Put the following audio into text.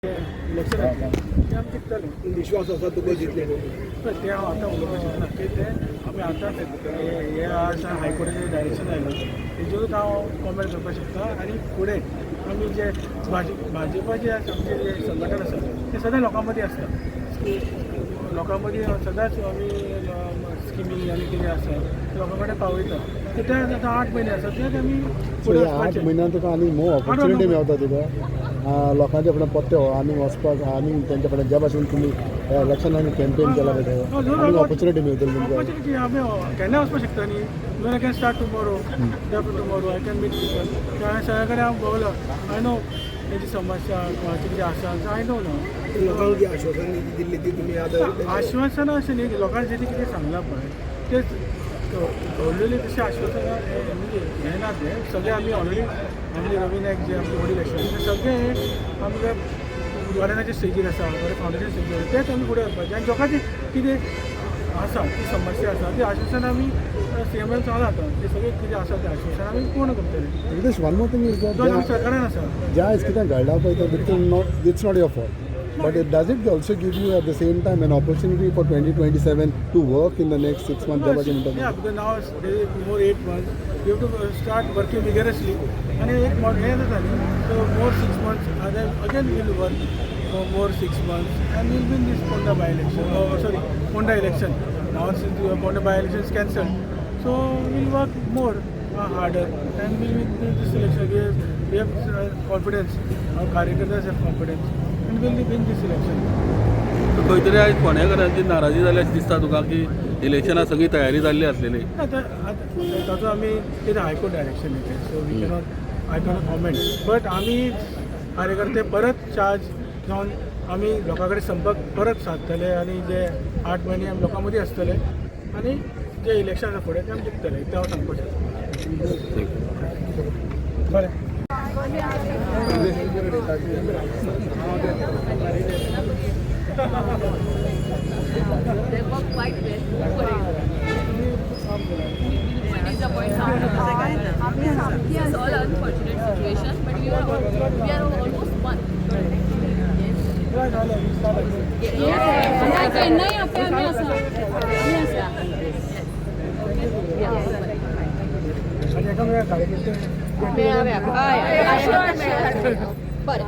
Election येतलें तें आमी जिखतले. विश्वास आसा तुका जितले? पळय, तें हांव आतां उलोवपाक शकना की तें आमी आतां हे आज हायकोर्टाचें डायरेक्शन आयलां, तेजेरूच हांव कॉमेंट करपाक शकता. आनी फुडें आमी जे भाजपाचे आमचें जे संघटन आसा तें सदां लोकां मदीं आसता. लोकां मदीं सदांच आमी स्किमी आनी कितें आसा तें लोकां कडेन पावयता. तर ते आतां 8 म्हयने आसा, ते आमी सो फुडें ह्या 8 वचपाचें. म्हयन्यान तुका आनी मोर ऑपॉर्च्युनिटी मेवता तुका लोकांच्या फुडें पत्ते आनी वचपाक आनी तेंच्या फुडें ज्या भाशेन तुमी ह्या इलेक्शनान कॅम्पेन केला पळय, आनी ऑपॉर्च्युनिटी मेळटली तुमकां. ऑपॉर्च्युनिटी आमी केन्ना वचपाक शकता न्ही. Even I can start tomorrow, day after tomorrow I can meet people. हांवें सगळे कडेन हांव भोंवलो, I know तेजी समस्या कोणाची कितें आसा, I know न्हू. लोकांक जी आश्वासन दिल्ली ती तुमी आतां आश्वासनां अशें न्ही, लोकांक जें कितें सांगलां पळय तेच व्हडलें तशें आश्वासनां म्हणजे हें ना. तें सगळें आमी ऑलरेडी आमचे रवी नायक जे आमचे वडील आशिल्ले, ते सगळे आमकां उद्घाटनाचे स्टेजीर आसा, बरें फावंडेशन स्टेजीर आसा, तेच आमी फुडें व्हरपाचें. आनी लोकांची कितें आसा ती समस्या आसा, ती आश्वासनां आमी सीएमान सांगलां आतां, ते सगळें कितें आसा तें आश्वासनां आमी पूर्ण करतले. Vignesh, one more thing is जो आमी सरकारान आसा. ज्या आयज कितें घडलां पळय तें not it's not your fault, but it does it also give you at the same time an opportunity for 2027 to work in the next 6 month, ज्या भाशेन म्हणटा? Yeah, because now it's there is more 8 months. We have to start working vigorously. आणि एक हें जाता न्ही, so more 6 months, then again we'll work for more 6 months and we'll win this Ponda by election. Oh, sorry, Ponda election. Now since the Ponda by election is cancelled, so we'll work more harder and we'll win this election. We have confidence. Our कार्यकर्tas have confidence and we'll win this election. खंय तरी आयज फोंडेकारांची नाराजी जाली अशें दिसता तुका की इलेक्शना सगळी तयारी जाल्ली आसलेली? आतां आतां ताचो आमी कितें हायकोर्ट डायरेक्शन येते, so we cannot I cannot comment, but आमी कार्यकर्ते परत चार्ज जावन आमी लोकां कडेन संपर्क परत सादतले आनी जे 8 म्हयने आमी लोकां मदीं आसतले आनी जे इलेक्शन आसा फुडें ते आमी जिखतले, तें हांव सांगपाक शकता. बरें. They work quite well. Go for it. We disappoint. It's all unfortunate situation, but we are almost one. Yes. Yes. केन्नाय आपल्या आमी आसा, आमी आसा. Yes. आनी एकामेका कार्यकर्ते मेळाव्या. हय. बरें.